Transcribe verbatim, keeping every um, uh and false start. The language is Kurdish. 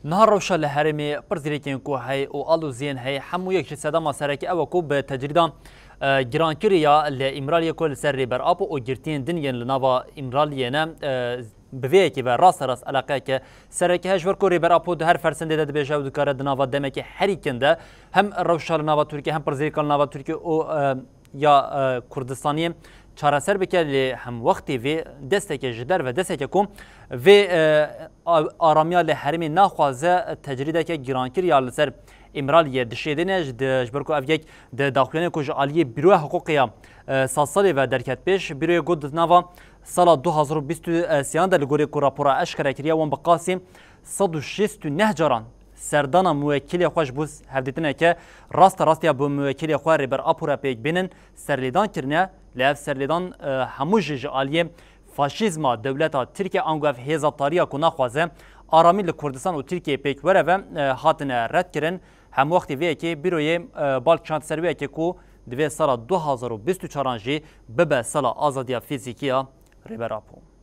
Niha rewşa li herêmê pirsgirêkên ku heye û aloziyên heye hemû yek jî sedema sereke ew e ku bi tecrîda, e, girankirî ya li Îmraliyê ku li ser Rêber Apo û girtiyên din yên li nava Îmraliyê ne, e, bi vê yekê ve rasterast eleqeyeke sereke heye, ji ber ku Rêber Apo di her fersendê de dibêje ew dikare di nava demeke herî kin de hem rewşa li nava Tirkiyê hem pirsgirêka li nava Tirkiyê û, e, ya, e, Kurdistaniyê çareser bike, lê hemwextê vê desteke ji derve, desteke ku vê, e, a-, aramiya li herêmê naxwaze, tecrîdeke girankirî ya li ser Îmraliyê dişêdêne, ji di, ji ber ku ev yek di daxuyanê ku ji aliyê Bîroya Hiqûqê ya, e, Sazsalê ve derket pêş, Bîroyê got di nava sala du hazar û bîst û sêyan de, li gorî ku rapora eşkere kiriye, wan bi qasî sed û şêst û neh caran serdana muwekilê xwe ji bo hevdîtineke raste rastiya bi muwekilê xwe Rêber Apo re pêk bînin serlêdan kirine, lê ev serlêdan, e, hemû jî ji aliyê faşîzma dewleta Tirkiye ango ev hêza tariya ku naxwaze aramî li Kurdistan û Tirkiyeyê pêk were ve, e, hatine red kirin. Hemwextê vê yekê Bîroyê, e, bal kişand ser wê yekê ku divê sala du hazar û bîst û çaran jî bibe sala azadiya fîzîkî ya Rêber Apo.